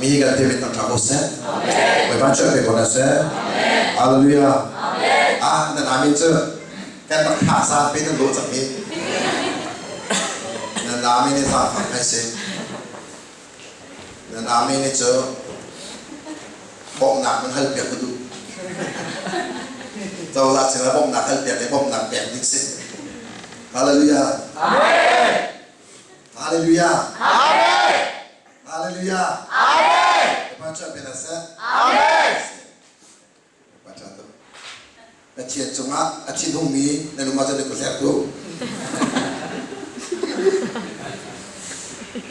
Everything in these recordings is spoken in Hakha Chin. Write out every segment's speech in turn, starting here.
Mi kan timin tang tha ko seh. Bawipa cu pe ko na seh. Hallelujah. Ah, nan amen cu kan rak thah zan pe nan lawh cang hi. Nan amen ni zang fang kai si. Nan amen ni cu bawmhnak nan hal piak ka duh. Cozah sinah bawmhnak hal piak i bawmhnak pek ding si. Hallelujah. Amen. Hallelujah. Amen. Hallelujah. Amen. Bawipa cu a seh. Amen. Bawipa ṭha tuk. Pathian cungah a thinhungmi nan um ahcun na kut hler tu.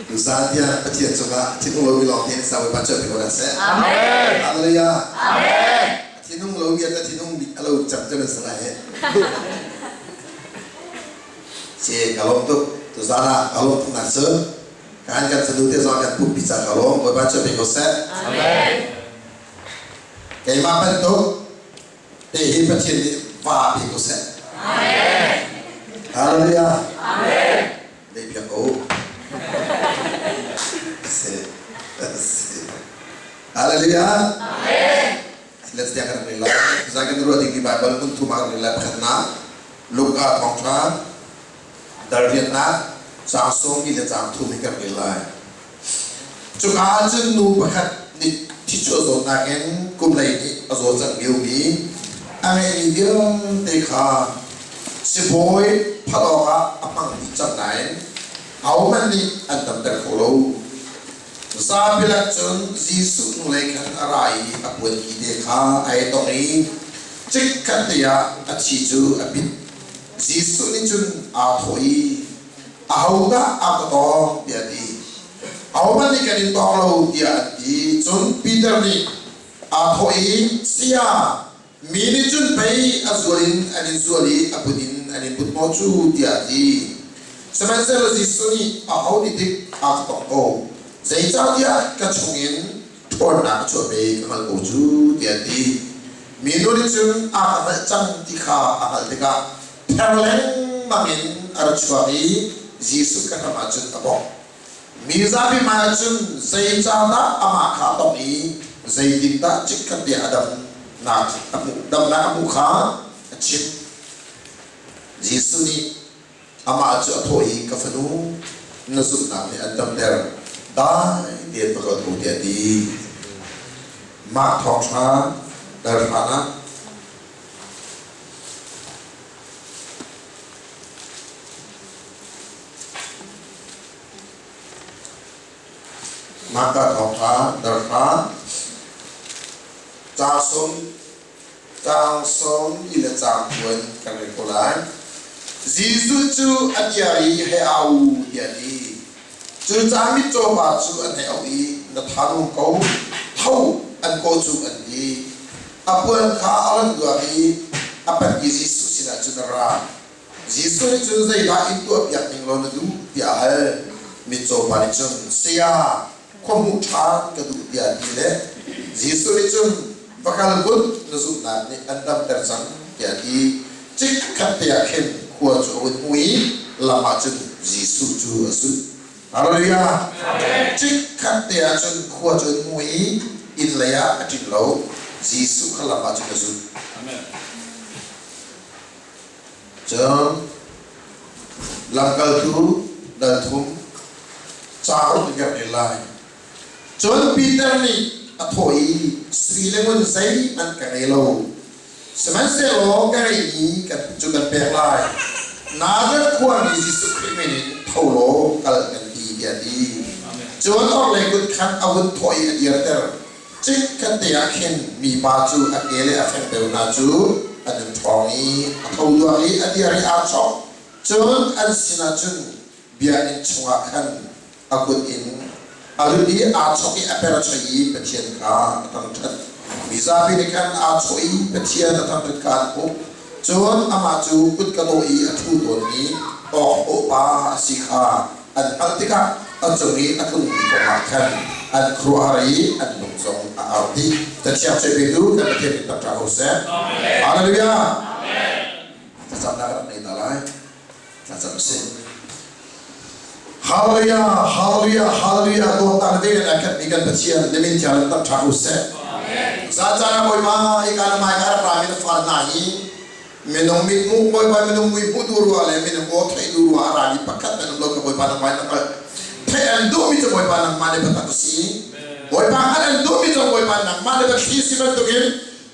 Tuzaan tiang Pathian cungah a thinhung lomi lawng te sa Bawipa cu a ko seh. Amen. Hallelujah. Amen. A thinhung lomi a thinhung a lo cang cu nan si lai he. Ce ka lawm tuk. Tuzaan ah ka lawm tuk nak cu kan kan fanu te zong kan pumpi ca ka lawm. Bawipa cu pe ko seh. Amen. Keimah bantuk te hi Pathian nih va pe ko seh. Amen. Hallelujah. Amen. Lei piak ko. Se. Se. Hallelujah. Amen. Let's tiang kan rel lai. Zai kan ruah ding Bible mun thum ah rel lai pakhatnak Luka thawngṭha dal riatnak caang sawm li le caang thum hi kan rel lai. Cuka ah cun nu pakhat nih thichuah zawtnak in kum 12 a zaw cang liomi a ngeihmi vialte kha sibawi phalh awkah a hmang dih cang nain ahohmanh nih an damter kho lo. Zapi lak cun Jesuh hnulei khan a ra i a puanki te kha ai tong i chikkhat te ah a thi cu a pit. Jesuh nih cun aa thawh i, Ahodah a ka tawng? tiah a ti. Ahohmanh nih kan in tawng lo tiah an ti. Cun Peter nih aa thawh i, Saya, mi nih cun pei a zual in an in zual i a put in an in put maw cu tiah a ti. Sihmanhsehlaw Jesuh nih aho nih dik a ka tawng ko, zeicahtiah ka chungin ṭhawnnak a chuah ve ka hngalh ko cu tiah a ti. Minu nih cun a ka hngalh cang ti kha a hngalh tikah ther lengmang in a ra chuak i Jesuh ka hram ah cun a bawk. Mi zapi hmaiah cun zeicahdah amah kha a tong i zeitindah chikkhat te a damnak a hmuh damnak a hmuh kha a chim. Jesuh nih Amah cu a thawh i, Ka fanu, na zumhnak nih an damter. Dai tein va kal ko tiah a ti. Mah thawngṭha dal hlan ah Mahka thawngṭha dal hra ca sawm Caang sawm i le caang puan kan rel ko lai. Jesuh cu a dir i hei au tiah a ti. Cucaah mitcaw pa cu an hei auh i na tha nung ko, tho an kaw cu an ti. A puan kha a ran duak i a panh i Jesuh sinah cun a ra. Jesuh nih cun zeidah in tuahpiak ning law na duh tiah a hal. Mitcaw pa nih cun, Saya, khua hmuh ṭhan ka duh tiah a ti le Jesuh nih cun va kal kun na zumhnak nih an damter cang tiah a ti. Chikkhat te ah khin khua cu a hun hmu i lam ah cun Jesuh cu a zulh. Hallelujah! Chikkhat te ah cun khua cu an hmu i inn lei ah a ṭin lo. Jesuh kha lam ah cun a zulh. Cun lamkaltu dal thum cauk in kan rel lai. Cun Peter nih a thawh i sui le ngun zeihmanh ka ngei lo. Sihmanhsehlaw ka ngeihmi kan cu kan pek lai. Nazareth khuami Jesuh Khrih min in tho law kal kan ti tiah a ti. Cun orhlei kut khan a vun thawh i a dirter. Chikkhatte ah khin mipa cu a ke le a fengbeo hna cu an in ṭhawng i a tho duak i a dir i aa chawk. Cun an sinah cun biakinn chungah khan a kut in a lut i aa chawk i a per choi i Pathian kha a thangṭhat. Mizapi nih khan aa chawh i Pathian a thangṭhat kha an hmuh. Cun amah cu kut ka dawh i a ṭhu tawnmi awk-awhpa a si kha an hngalh tikah a cung i a tlungmi kong ah khan an khuaruahhar i an lung zong a ar dih. Cathiang ceihpitu kan Pathian min tak ṭha ko seh. Hallelujah. Thlacamnak rak nei ta lai. Thlacam a si. Hallelujah, hallelujah, hallelujah. Dawtnak le velin a khatmi kan Pathian na min thiang in tam ṭha ko seh. Zan caan ah Bawipa, hika na hmai ka rak rami na far hna hi minung mithmuh Bawipa minung mui hmuh duh rua le minung aw theih duh rua a rami pakhat nan um lo ka Bawipa nangmah in na hngalh. Theih an duhmi cu Bawipa nangmah nih biatak a si. Bawipa hngalh an duhmi cu Bawipa nangmah nih biathli si bantukin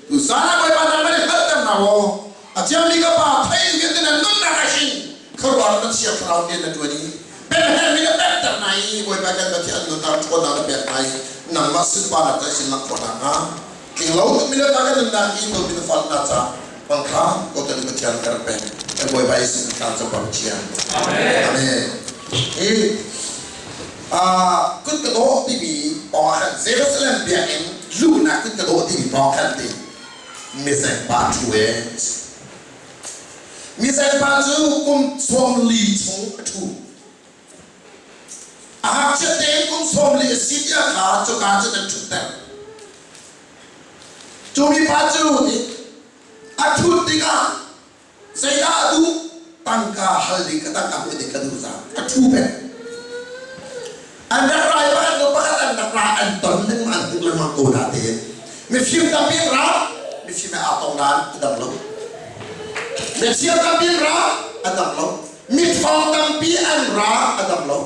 tuzaan ah Bawipa nangmah nih hngalhter hna maw? A thiangmi ka Pa thei in na nunnak ah hin khuaruahhar na thiang thlarau rian na ṭuan i pemhermi na pekter hna i Bawipa kan Pathian nunnak ṭhawnnak na pek hna i nangmah sunparnak ca sin lang khawh nakhnga tling lo tukmi le kan nunnak i dawtmi na fal hna caah mangtha ko tan Pathian kan rak pek kan Bawipa Jesuh Khrih ca Pathian. Amen. Hi kut ka dawh timi pawng ah khan Jerusalem biakinn luhnak kut ka dawh timi pawng khan ti Mizengpa ṭhu e. Mizengpa cu kum 40 chung a ṭhu. A ngakchiat tein kum 40 a si tiah kha cuka cun an ṭhutter. Cu mipa cu a ṭhut tikah zeidah a duh? Tangka hal ding ka tangka hmuh ding ka duh caah a ṭhu peng. An rak rai pakhat lo pakhat an rak ra an ton lengmang an hmuh lengmang ko na tein mifim tampi an ra mifim he aa tong nain a dam lo. Mifim tampi an ra a dam lo. Mithawng tampi an ra a dam lo.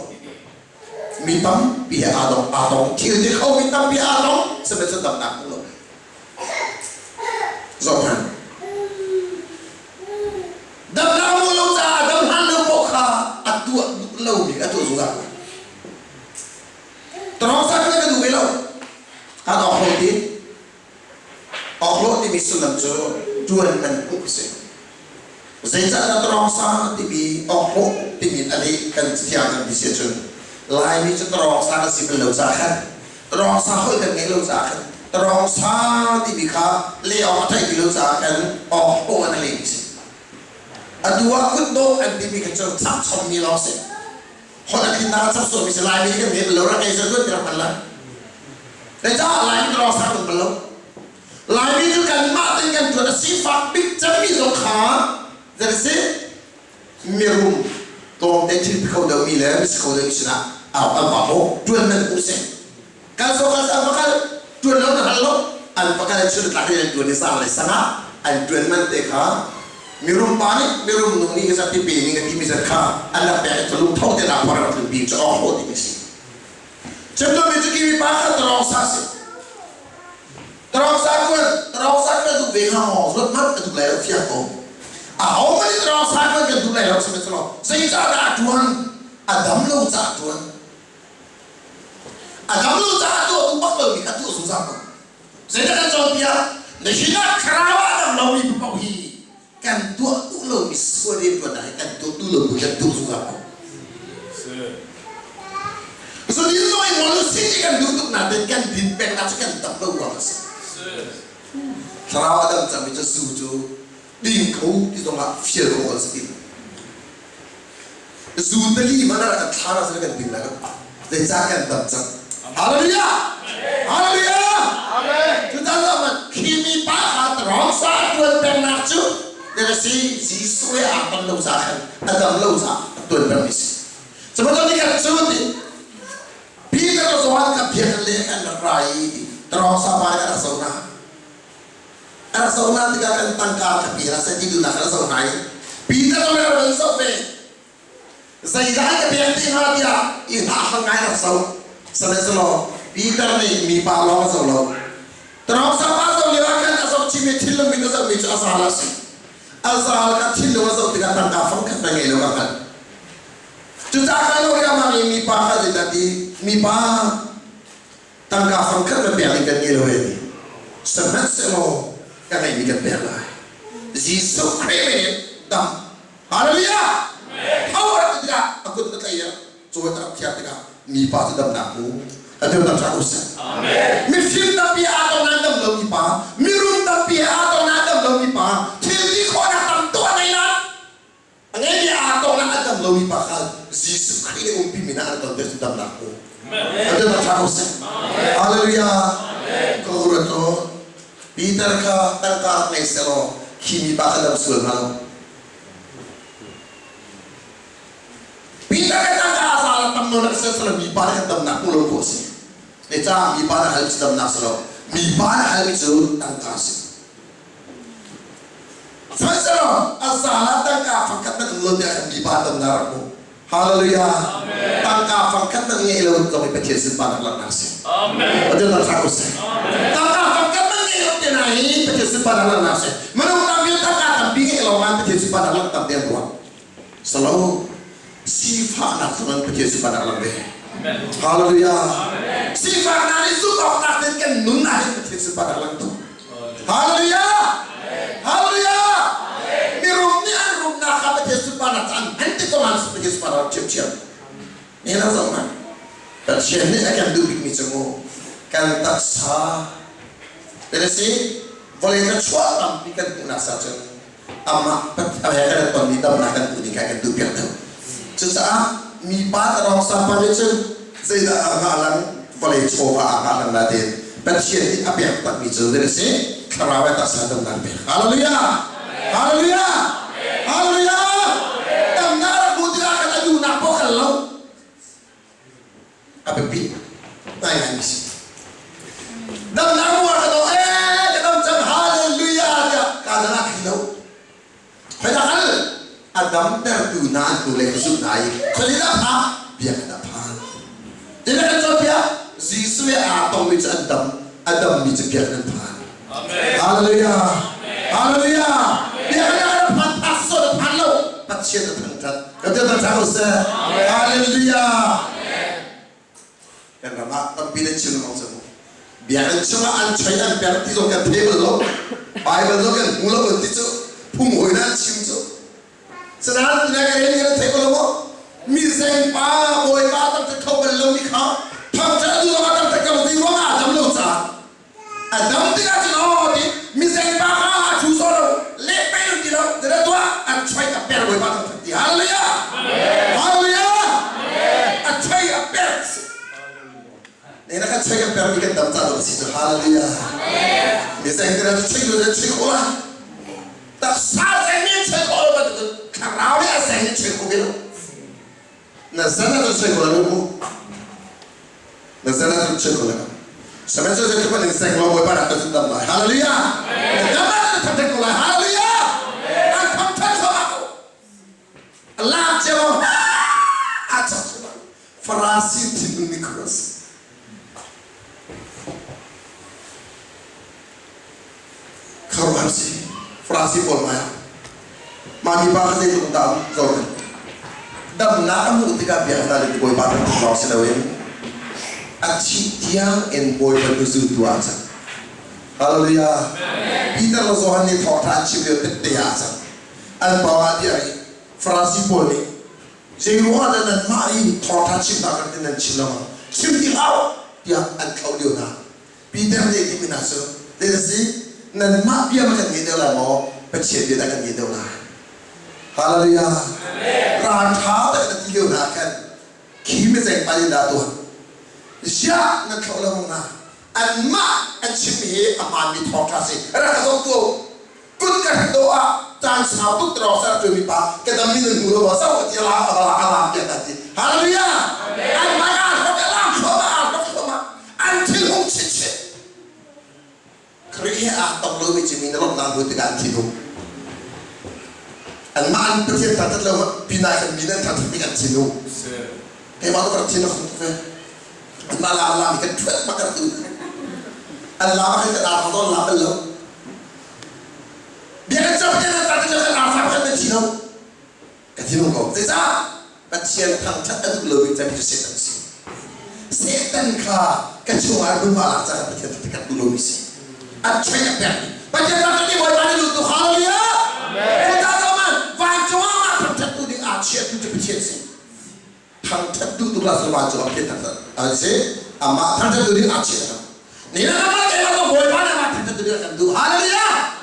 Mi tampi he aa dong aa tong thil ti kho mi tampi aa tong sihmanhsehlaw damnak hmu lo. Zohhmanh. Damnak hmu lo caah dam hlan lo paoh kha a tuah duh lomi a tuah zungzal. Tarong sa ka duh ve lo. Kan awk lo ti. Awk lo timi sullam cu ṭuan man hmuh a si. Zeicahtiah tarong sa timi awk hlawh timi a leh kan thiang kan ti si ahcun Laimi cu tarong sa kan si bal lo caah khan tarong sa holh kan ngeih lo caah khan tarong sa timi kha leh awk a theih ti lo caah khan awk hlawh an a leh mi si. Atu ah kutdawh an timi kha cu chapchommi lawng si. Holh a tlinnak a chap sualmi si Laimi kan ngei bal lo rak ngei cu ti rak hman lai. Zeicah Laimi tarong sa kan bal lo. Laimi cu kanmah tein kan ṭuan a sifak bik cemmi zong kha zei si mirum tlawmte thil ti kho deuhmi le misi kho deuhmi sinah an va maw ṭuan nan hmuh si kal so kal an va kal ṭuan lo na hal lo an va kal chun tlak in an ṭuan i sang le sang ah an ṭuan man te kha mirum pa nih mirum nu nih zat ti pe ning a timi zat kha an rak pek i lung tho te dah phor rak tlun pi cu awk ho timi si Cemdomi cu kimi pa kha tarong sa si. Tarong sa kuan, tarong sa kan duh ve hnga maw? Ruat hmanh ka duh lai lo fiang ko. A ho man tarong sa kuan kan duh lai lo sihmanhsehlaw zeicah dah a ṭuan? A dam lo caah a ṭuan. A dam lo caah a tuah duh bak lomi kha tuah zungzal ko. Zeidah kan cawnpiak? Nihin ah thlarau ah a dam lomi paoh hi kan tuah duh lomi sual rianṭuannak hi kan tuah duh lomi kan tuah zungzal ko. Zudin zong i ngol usih ti kan duh tuk nain kan din pengnak cu kan tam lo ruang a si. Thlarau a dam cangmi cu zu cu ding kho ti zongah fial kho an si ti. Zu tali hmanh ah kan thla na kan ding lai lo. Zeicah kan dam cang. Hallelujah! Hallelujah! Amen. Cucaah man khi mi pa kha rong sa tuan pengnak cu na si Jesuh he aa ton lo ca khan a dam lo ca a tuan peng mi si. Cubantuk ni khat cu ti Peter le Johan kha biakinn le an rak ra i ti rong sa pa nih a rak zoh hna. A rak zoh hna tikah kan tangka ka pe la seh ti duhnak kha a zoh hna i Peter le rak van zoh ve. Zeidah ka pek ti hnga tiah i hlahhlang ngai rak zoh. Sihmanhsehlaw Peter nih mipa lawng a zoh lo. Tarong pa zoh lio ah khan a zoh chimi thinlung mit a zohmi cu a zal a si. A zal kha thinlung a zoh tikah tangka fangkhat na ngei lo ka hngalh. Cucaah kai lo riangmang i mipa kha zeidah ti mipa tangka fangkhat na pek ding kan ngei lo e ti. Sihmanhsehlaw ka ngeihmi kan pek lai. Jesuh Khrih min in dam. Hallelujah! Tho rak ti tikah a kut na tlaih i cawi a rak thiar tikah mipa cu damnak hmu. A deu dam hlah usih. Mifim tampi aa tong nain dam lomi pa, mirum tampi he aa tong nain dam lomi pa, thil ti khawhnak tam tuk a ngei nain a ngeimi aa tong nain a dam lomi pa kha Jesuh Khrih nih umpi mi hna an ton te cu damnak hmu. A deu dam hlah usih. Hallelujah. Ka ruat u. Peter kha tangka rak ngei sehlaw khi mipa kha dam sual hnga lo. Peter le tangka a za la tam. nawl a sel mi pa kan damnak hmu lo khawh si. Ne ca mi pa na hal mi damnak si lo. Mi pa na hal mi cu tangka si. Sihmanhsehlaw a zal ah tangka fangkhat nan um lo tiah khan mi pa damnak rak hmu. Hallelujah. Tangka fangkhat nan ngei lo zong i Pathian sunparnak langhnak si. Pathian thangṭhat ko seh. Tangka fangkhat nan ngei lo te na hi Pathian sunparnak langhnak si. Minung tampi tangka tampi ngei lo man Pathian sunparnak langh tam te an ruah. Salo sifahnak zong in Pathian sunparnak lang ve. Hallelujah. Sifahnak nih zumh awk tlak tein kan nun ahhin Pathian sunparnak lang tuk. Hallelujah. Hallelujah. Mirum nih an rumnak kha Pathian sunparnak ca an hman ti ko nain Pathian sunparnak ṭhiamṭhiam. Ni na zoh hmanh. Pathian nih a kan duh bikmi cu mu kan taksa si vawlei ka chuah tampi kan hmuhnak sa cun amah he kan tonmi damnak kan duh ding kha kan duh piak deuh. Cucaah mipa tarong sapa nih cun zeidah a ngah lang vawlei chawva aa ngah lang nain Pathian nih a pek takmi cu zei a si thlarau le taksa damnak pek. Hallelujah! Hallelujah! Hallelujah! Damnak rak hmuh tikah khan a duhnak paoh kal lo. A biapi ngaingaimi si. Damnak muar ka dawh ee ka dam cang hallelujah tiah kaa dang ah khi lo. Khoi dah hal a damtertu hna an tu le ka zumh hna i khoi dah pha biakinn ah phan. Tina kan cawnpiak Jesuh he aa tongmi cu an dam a dammi cu biakinn an phan. Hallelujah. Hallelujah. Biakinn ah an phan phak sawt a phan lo. Pathian a thangṭhat. Kan ti thangṭhat ko seh. Hallelujah. Kan ram ah tampi nan chim lengmang cang. Biakinn chungah an choi an per ti zong kan thei bal lo. Bible zong kan hmu lo ti cu phung hawi na an chim cu. Sanain tina ka rel kan thei bal lo maw? Mi zeng pa bawipa tam ṭhat kho bal lo mi kha thangṭhat a duh zong ah tam ṭhat ko ti ruang ah a dam lo caah a dam tikah cun aw ti mizeng pa kha a thu sawh lo leh pei ti lo tira tuah a choi a per bawipa thangṭhat ti hallelujah hallelujah a choi a per ne na kan choi kan per mi kan dam ca lo si cu hallelujah mizeng tira choi lo choi kho la taksa zeng mi choi kho lo bantuk thlarau le a zeng in choi kho ve lo na zan ah cun choi kho la lo mu na zan ah cun choi kho la Sihmanhsehlaw zeitluk in seng law Bawipa rak kan dam lai. Hallelujah! Dam ah kan thangṭhat ko lai. Hallelujah! An thangṭhat thluahmah ko. Lak cio a chak thluahmah. Farasi thinlung nih khuas. Kharuahhar si. Farasi pawl hmai ah. Mah mipa kha zeitluk dah zor damnak a hmuh tikah biaknak le Bawipa kan thik lawng si loin a thih tiang in Bawipa nu zultu ah a cang. Hallelujah. Peter le Johan nih thawngṭha an chim lio tette ah a cang. An pawng ah dir i Farasi pawl nih zei ruangah dah nanmah hi thawngṭha chimnak kan ti nan chim lengmang chim ti hlah tiah an thlauh lio hna. Peter nih timi hna cu zei a si nanmah bia ma kan ngei deuh lai maw Pathian bia dah kan ngei deuh lai Hallelujah ralṭha tak na ti lio hna khan khi mizeng pa nih dah tuah ziah nan thlauh lengmang hna anmah an chimmi hi a hmaanmi thawngṭha si rak ka zoh tuah kut ka hrin dawh ah caan sau tuk tawk sar tu mi pa ka dam mi nan hmu lo ma sau ti la ala ala piak ta ti hallelujah an mai a hlok a lam thluahmah a hlok thluahmah an thil hung chit chit Khrih he aa tong lo mi cu mi na lawmhnak hmu tikah an thinhung anmah an Pathian thangṭhat lo pinah khan mi nan thangṭhat mi an thinhung keimah tu ka rak thin a hung tuk ve anmah la la mi kan ṭhuat bak ka rak tu an la bak kan ar thong la bal lo Biakinn cu Pathian an tah kan ar fak kan thi lo. Ka thi lo ko. Zeicah? Pathian thangṭhat a duh lomi cem cu Satan a si. Satan kha ka chungah hmunhma lak caah Pathian thangṭhat kan duh lomi si. An choi a pek. Pathian thangṭhat i Bawipa nih duh tu hallelujah. Amen. Cucaah man vancung ah mah thangṭhat tu ding aa chiatu cu Pathian si. Thangṭhat duh tuk la vancung ah Pathian thangṭhat an si. Amah thangṭhat tu ding aa chiah. Ni na kan keimah ko Bawipa nih amah thangṭhat tu ding a kan duh. Hallelujah.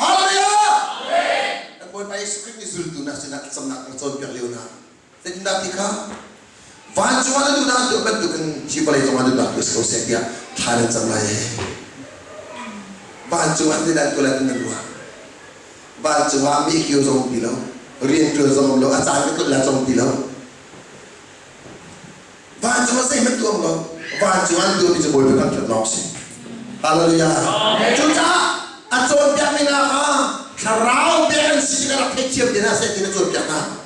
Hallelujah. Kan Bawipa Jesuh Khrih nih zultu hna sinah thlacamnak kan cawnpiak lio hna. Zeitindah ti kha vancung ah na duhnak tuah bantukin hi vawlei cungah duhnak tuah si ko seh tiah thla nan cam lai. Vancung ah zeidah tuah lai ti nan ruah? Vancung ah mi kio zong um ti lo, rianṭuan zong um lo, a caan ka tlolh lai zong um ti lo. Vancung ah zeihmanh tuah lo. Vancung an tuahmi cu Bawipa thangṭhat lawng si. Hallelujah. Cucaah a cawnpiakmi hna kha thlarau pek an si ka rak theihthiam te hna seh ti na cawnpiak hna.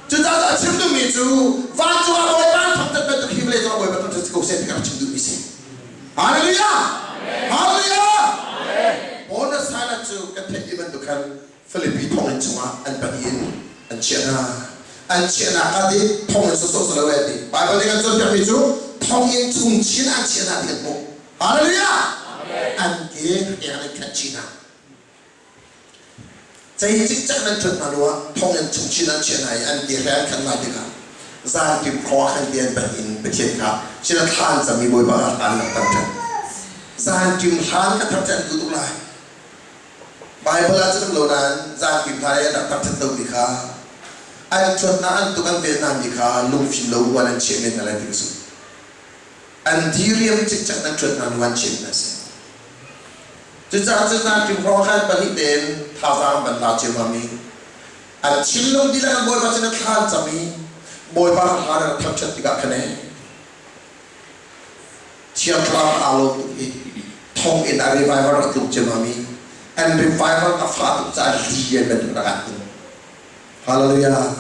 Cucaah a chim duhmi cu vancung ah Bawipa an thangṭhat bantuk hi vawlei cungah Bawipa thangṭhat si ko seh ti ka rak chim duhmi si. Hallelujah. Hallelujah. Paul le Silas cu kan theih dih bantuk khan Filipi thonginn chungah an pahnih in an chiah hna. An chiahnak kha ti thonginn sawsawh si lo e ti. Baibal nih kan cawnpiakmi cu thonginn chung chin an chiah hna ti kan hmuh. Hallelujah! An ke eng an khenh chih hna. Cei cikcek nan ṭhuat hna hnuah thonginn chung chin an chiah hna i an ke hle an khenh hna tikah zantim khua khan ti an pahnih in Pathian kha sin a thla an cam i Bawipa kha hlan an tam ṭhan. Zantim hlan ka thar an duh tuk lai. Baibal ah cun lo nain zapi hmai an rak ṭhat lomi kha an ṭhuatnak an tuk an vel hna mi kha lungfim lo uan an chiah men hna lai ti ka zumh. An diriam cikcek an ṭhuat hna hnu an chiah hna si. Cucaah cu zapi hrawng khan pahnih tein thazaang ban la cio hngami an thinlung dihlak an Bawipa sin a thla an cam i Bawipa kha hlan an thangṭhat tikah khan ee Thiang Thlarau aa lawm tuk i thonginn ah revival rak tlung ciammam i an revival a fah tuk caah li an bantuk rak ah tung. Hallelujah.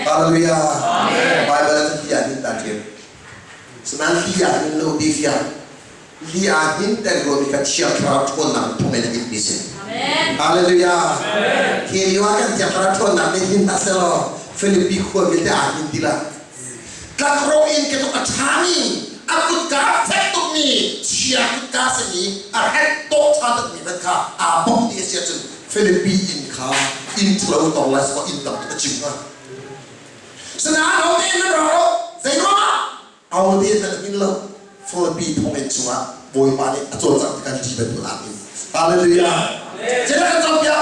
Hallelujah. Bible ah cun li ah hin ta ṭial. Sinain li ah hin lo ti fiang. Li ah hin ter ruami kha Thiang Thlarau ṭhawnnak in thonginn a inmi si. Hallelujah. Hi lio ah kan Thiang Thlarau ṭhawnnak nih hin hna selaw Philippi khua vialte aa hin ti la. Tlakrawh in ketuk a ṭhami, a kutka a fek tukmi, chia kutka a simi, a hrek tawh ṭha tukmi hmanh kha aa bawmh ti a si ahcun Filipi inn kha inn ṭhalo tong lai sawh inn tam tuk a cim hnga. Sinain ahote in nan rak lo? Zeiruangah? Ahote in nan hmin lo? Filipi thonginn chungah Bawipa nih a cawlcangh tikah li bantuk aa hmin. Hallelujah! Zeidah kan cawnpiak?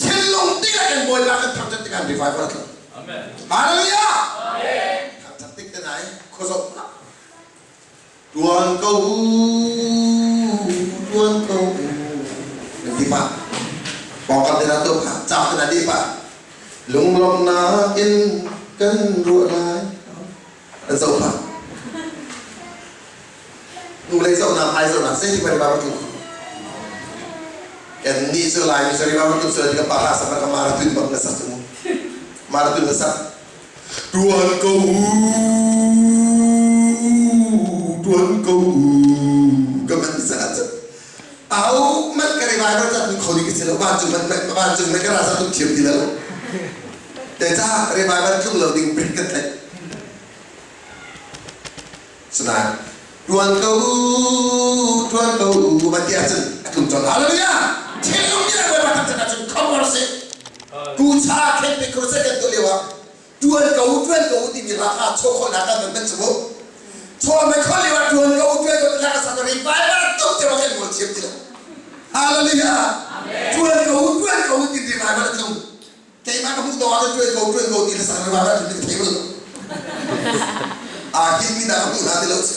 Thinlung dihlak in Bawipa kan thangṭhat tikah revival a tlung. Hallelujah! Thangṭhat tik te nai khuazawh tuan ko u, tuan ko u. Nan ti pa. Pawngkam te na tu pa, cauk te na di pa. Lunglawmhnak in kan ruah lai. An zoh pa. Hnulei zohnak, hmai zohnak zeitik hmanh riba tluk. Kan nih cu Laimi cu riba tluk cu ka pa hla sak ka marathon bak na sak cu mu. Marathon na sak. Tuan ko u, tuan ko u. Ka man sa cu. Au man ka revival ca tu kho ding ka si lo. Vancung man vancung man ka ra sa tuk thiam ti lo. Te ca revival tlung lo ding break kan tlaih. Sinain tuan ko u, tuan ko u van ti ahcun a tlung colh. Hallelujah! Thinlung nih Bawipa thangṭhat ahcun kham war sih. Kucha khen pe crusade kan tuah lio ah tuan ko u, tuan ko u timi hla kha chaw khawhnak kan van ban cu mu. Chaw na khawh lio ah tuan ko u, tuan ko u hla ka sak revival tuk te kan ngol thiam ti lo. Hallelujah! Tuan ko u, tuan ko u ti revival a tlung. Keimah ka hmuh dawh ah tuan ko tuan ko ti na sang revival a tlung ti ka thei bal lo. Aa himmi dah ka hmuh hna ti lo cu.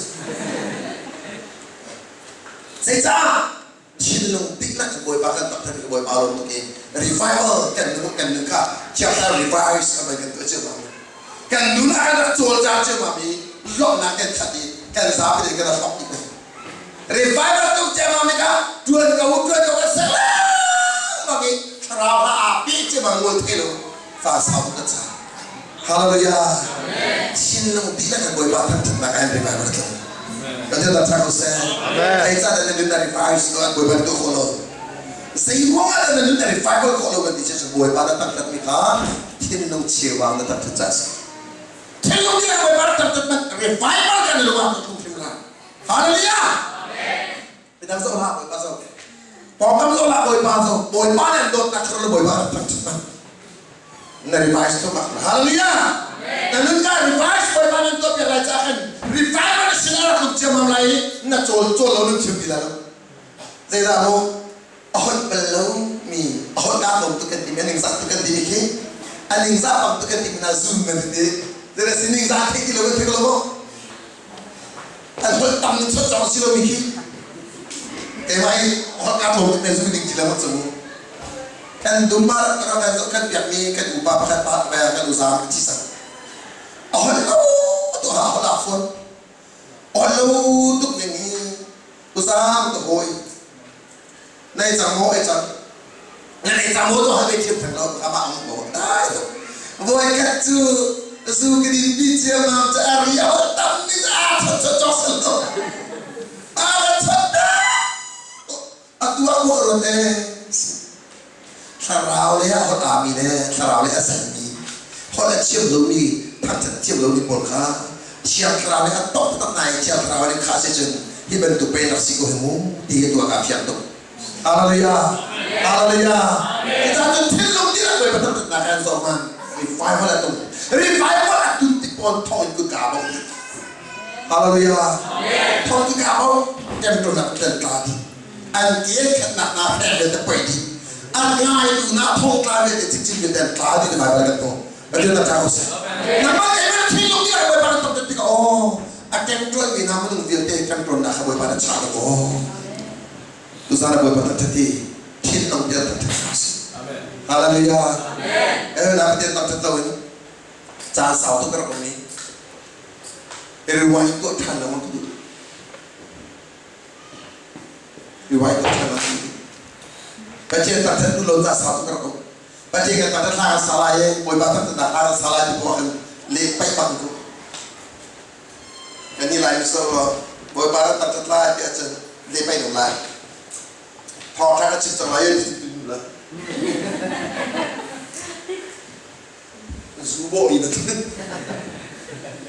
Zeicah thinlung dihlak in Bawipa kan tak than i Bawipa lawm tuk i revival kan nun kan nun kha Thiang Thlarau revive kan kan tuah cio ma kan nun ah kan rak cawlcang cio ma mi lawmhnak kan khat i kan zapi in kan rak hlok dih revival tu cia ma mi kha tuan ko tuan ko kan sak lengmang i thlarau ha aa pe cia ma ngol thei lo fa sau kan sa Hallelujah thinlung dihlak in Bawipa thangṭhatnak an revival a tlung Pathian dah ṭha ko seh zeicah dah na nun na revive si lo an Bawipa nih tuah khawh lo zei ruangah dah na nun na revival khawh lo kan ti cu Bawipa na thangṭhat mi kha thinlung cheubang na thangṭhat caah a si thinlung dihlak Bawipa na thangṭhat man revival kan lung ah tlung hrim lai Hallelujah Midang zoh hlah Bawipa zoh. Pawngkam zoh hlah Bawipa zoh. Bawipa nih an dawtnak kha le Bawipa rak thangṭhat hmanh. Na revise to mak. Hallelujah. Na nun ka revise Bawipa nan tuah piak lai caah khan revival na sin a rak tluk ciammam lai i na cawl cawl lo nan thiam ti lai lo. Zeidah maw a holh bal lo mi a holh kaa tlawm tuk kan ti mi a ningzak tuk kan ti mi khi a ningzah bang tuk kan ti mi na zoom nan ti. Zeidah si ningzah thei ti lo kan thei ko lo maw? An holh tam in chawt cang si lomi khi keimah i holh kaa tlawm tuk nen zu ding ti lo cu kan dum ah kan kan zoh kan piakmi kan upa pakhat pa kan uzaam kan thi sang a holh lo tu ha holh a Ei cang maw, ei cang. Nan ei cang maw tu hal thiam theng lo ka mah ko. Dai tuk. Voi khat cu zu ka din pi ciammam cu a ri a hol tam ni a chot chot chok sel lo. A ka chot da. A tu a ko ron e. Thlarau le a hot ami le thlarau le a sanmi holh a thiam lomi thangthat thiam lomi pawl kha thiang thlarau nih a tok tak nai thiang thlarau nih kha si cun hi bantuk pe rak si ko hi mu ti hi tuah kaa fiang tuk. Hallelujah. Hallelujah. Cucaah cun thinlung dihlak Bawipa thangthatnak he an zawh man revival a tum. Revival a tun tik pawn thong in kut kaa bo. Hallelujah. Thong in kaa bo temtunak tlen tla dih. An ke khatnak na hrek le te poi dih. An ngai tu na thong tla ve te cikcin ve te tla dih te Bible kan hmu. Pathian na tha ko seh. Nangmah keimah thinlung dihlak Bawipa kan thangthat tikah aw a temtuan mi hna minung vialte temtuannak kha Bawipa na chah tuk aw. Tuzan ah Bawipa thangṭhat hi thinlung bia thangṭhat hna usih. Hallelujah. Eh na Pathian thangṭhat loin caan sau tuk ka rak um i rewind tuah ṭhan lengmang ka duh. Rewind tuah ṭhan lengmang ka duh. Pathian thangṭhat duh lo caan sau tuk ka rak um. Pathian kan thangṭhat hla kan sa lai i Bawipa thangṭhatnak hla kan sa lai ti poah khan leh paih bak in ku. Kan i lai so Bawipa rak tak lai ti ahcun le pei dong lai. Thawngṭha ka chim cang lai ti tu la. Zu bawh mi na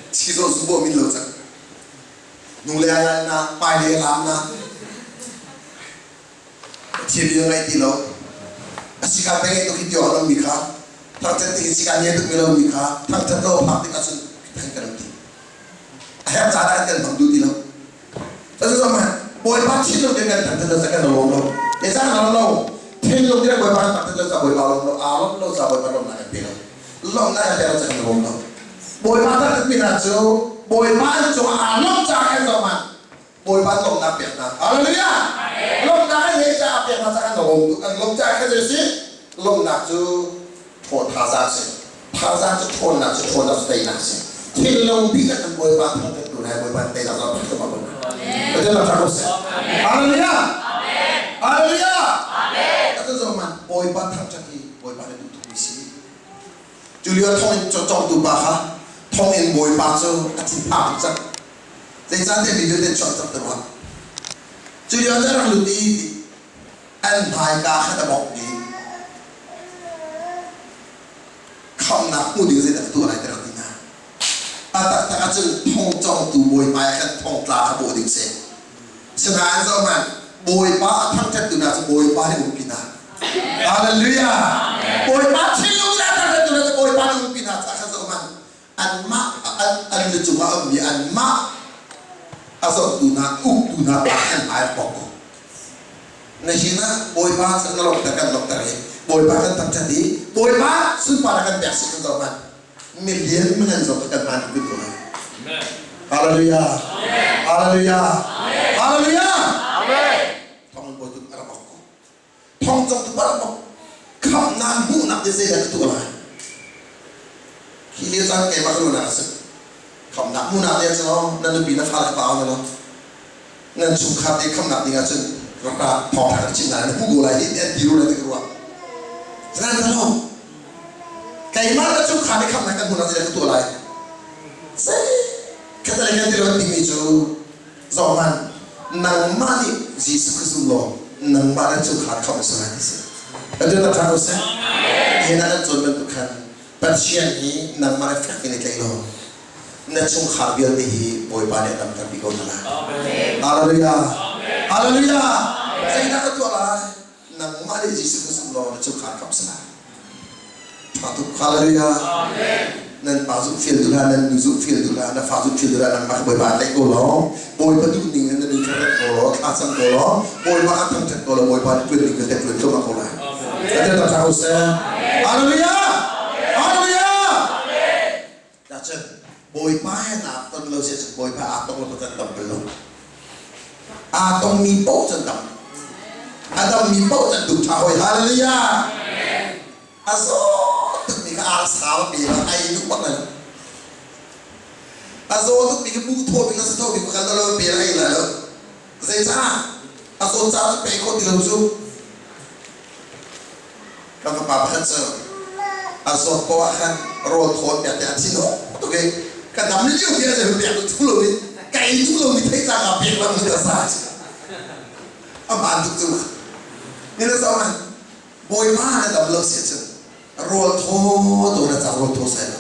Chi zo zu bawh min lo cang. Nu le ai na, pai le lam na. Thil bia ngai ti lo. A sika te ngai tuk hi ti awk lo mi kha. Thangṭhat ti sika nge tuk mi lo mi kha. Thangṭhat lo phak tik ahcun thang kan ti. A herh caan ah kan hmang duh ti lo. Cucu man Bawipa thinlung din kan thangṭhat lo kan lawm lo. Le caan lawm lo. Thinlung din Bawipa kan thangṭhat lo ca Bawipa lawm lo. Aa lawm lo ca Bawipa lawmnak kan pe lo. Lawmnak kan pe lo ca kan lawm lo. Bawipa thangṭhat mi hna cu Bawipa an cungah aa lawm ca khan zong Bawipa lawmnak pek hna. Hallelujah! Lawmnak an ngei caah pek hna caah kan lawm tuk. An lawm caah khan zei si? Lawmnak cu ṭhawn thazaang si. Thazaang cu ṭhawnnak cu ṭhawnnak cu teinak si. Thinlung dihlak in Bawipa thangṭhat tu hna Bawipa teinak zong pek ko hna. Pathian lam ṭha ko seh. Hallelujah! Hallelujah! Atu zong man Bawipa thangṭhat hi Bawipa nih duh tukmi si. Cu lio thonginn cawngtu pa kha thonginn bawipa cu a thinphang tuk cang. Zeicahtiah mi vialte chuah cang ti rua. Cu lio cu a rak lut i an hmaika khan a bawk i khamnak hmu ding zeidah ka tuah lai ti rak ti hna. A taktak ahcun thongcongtu bawi hmai ah khan thongtla kha bawh ding si. Sinain zohhmanh, Bawipa a thangṭhattu hna cu Bawipa nih umpi hna. Hallelujah! Bawipa thinlung in a thangṭhattu hna cu Bawipa nih umpi hna caah khan zohhmanh, anmah an lu cungah a ummi anmah a zohtu hna uktu hna pa an hmai a pok ko. Na hin ah Bawipa cu na lawmhter kan lawmhter i Bawipa kan thangṭhat i Bawipa sunparnak kan pek si kan zohhmanh million man zong kan hman kun ko lai. Hallelujah. Hallelujah. Hallelujah. Amen. Thong bawi tu a rak ko. Thong cong tu rak bok. Khamnak hmuhnak te zeidah ka tuah lai? Hi lio caan keimah ka ruahnak a si. Khamnak hmuhnak te cu na nupi na fale ka pau na lo. Nan chungkhar te khamnak ding ahcun rak ra thawngṭha kan chim lai na hmu ko lai hi an ti ru lai ti ka ruah. Nan ka lo. Keimah na chungkhar nih khamnak kan hmuhnak zeidah ka tuah lai? Zei khat le kan ti lo timi cu zohhmanh nangmah nih Jesuh kha zum law nangmah na chungkhar khamh a si lai ti si. Pathian na ṭha ko seh. Nihin ah kan cawn bantuk khan Pathian hi nangmah le fek in i tlaih law na chungkhar vialte hi Bawipa nih a damter dih ko hna lai. Hallelujah. Hallelujah. Zeidah ka tuah lai? Nangmah nih Jesuh kha zum law na chungkhar khamh si lai. Ṭha tuk. Hallelujah. Nan pa zumh fial duh hlah, nan nu zumh fial duh hlah, na fa zumh fial duh hlah, nangmah kha Bawipa tlaih ko law, Bawipa duh ning in na nun kha rat ko law, thla cam ko law, Bawipa kha thangṭhat ko law, Bawipa nih ṭuan ding vialte ṭuan thluahmah ko lai. Pathian ṭha ko seh. Hallelujah. Hallelujah. Cun Bawipa he naa ton lo si cun Bawipa aa tong lo kan dam bal lo. Aa tongmi paoh cu an dam. A dammi paoh cu an dum ṭha hawi. Hallelujah. A zaw tukmi kha aa sau pe la ai duh bak lai lo. A zaw tukmi kha buh thaw bik le sa thaw bik kha lo pe la ei lai lo. Zeicah? A zawt caah cu pe khawh ti lo cu. Kan fapa pakhat cu a zawt ko ah khan rawl thawn piak tiah a thin tuk tuk i ka dam lio hi a zei pek duh lo i ka ei duh lomi thei ca ka pek lam ta sa a hmaan tuk cu ni na zoh man bawipa na dam lo si cun rawl thaw to na ca rawl thaw sai lo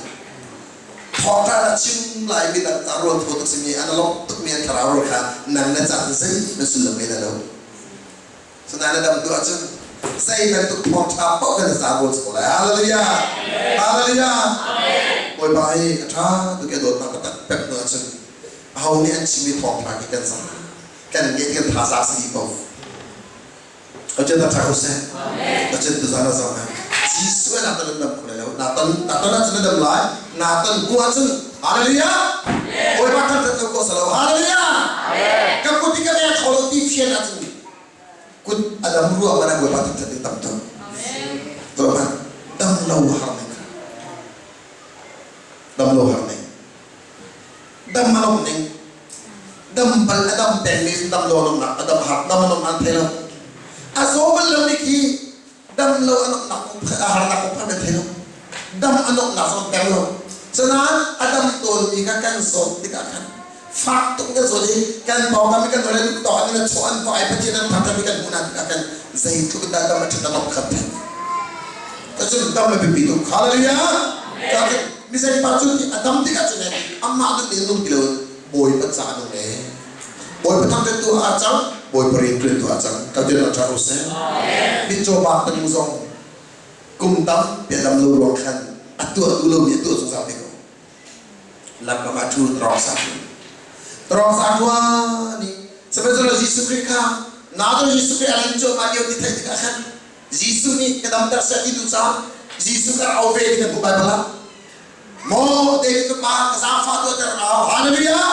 thawngṭha na chim lai mi dang ca rawl thaw tuk simi an lawmh tuk mi an thlarau rawl kha nang na ca zei na sullam men a lo. Sinain na dam duh ahcun zei bantuk thawngṭha paoh kan i zaangbawl ko lai. Hallelujah! Hallelujah! Bawipa hi a ṭha tuk i a dawtnak taktak pek hnu ahcun aho nih an chimmi thawngṭha khi kan za kan ngeih kan thazaang si dih ko. Pathian ṭha ko seh. Pathian tuzaan ah zoh hna. Jesuh na ton dam kho lai lo. Na ton na ton ahcun na dam lai. Na ton hnu ahcun Hallelujah! Bawipa thangṭhat ko ko salo. Hallelujah! Ka kut i ka ve kho lo ti fian ahcun kut a dam ruang ah Bawipa thangṭhat ding tam tuk. Tuah dam lo har ning kha. Dam lo har ning. Dam a lom ning. Dam bal a dam peng mi dam lo lomnak a dam har dam a lom an thei lo. A zaw bal lo ni khi dam lo a nomnak a harnak kong kha kan thei lo. Dam a nomnak zong peng lo. Cunain a dam tawnmi kha kan zawt tikah khan fak tuk kan zawt i kan pawngkam i kan rawle duh tawk an chuah an vah i Pathian an thangṭhat mi kan hmuh hna tikah khan zeitluk in dah dam a ṭhat a lawmh khan theih. Cun dam a biapi tuk. Hallelujah! Cun mi zeipa cu a dam tikah cun amah duh ning nung ti lo Bawipa ca nung e. Bawipa thangṭhat tu ah cang, Bawipa rianṭuan tu ah cang. Ka bian ṭha ko seh. Mitcaw pa kan zong kum tam biadam lo ruang khan a tuah duh lomi a tuah zungzal ve ko. Lamkam ah ṭhu tawng sa ṭhu. Tawng sa ṭuan i sihmanhsehlaw Jesuh Khrih kha na cu Jesuh Khrih a lan cuahmah lio ti theih tikah khan Jesuh nih ka damter seh ti duh caah Jesuh kha au ve ti kan hmuh Baibal ah. Maw David fapa ka zaangfah tuah ter au. Hallelujah.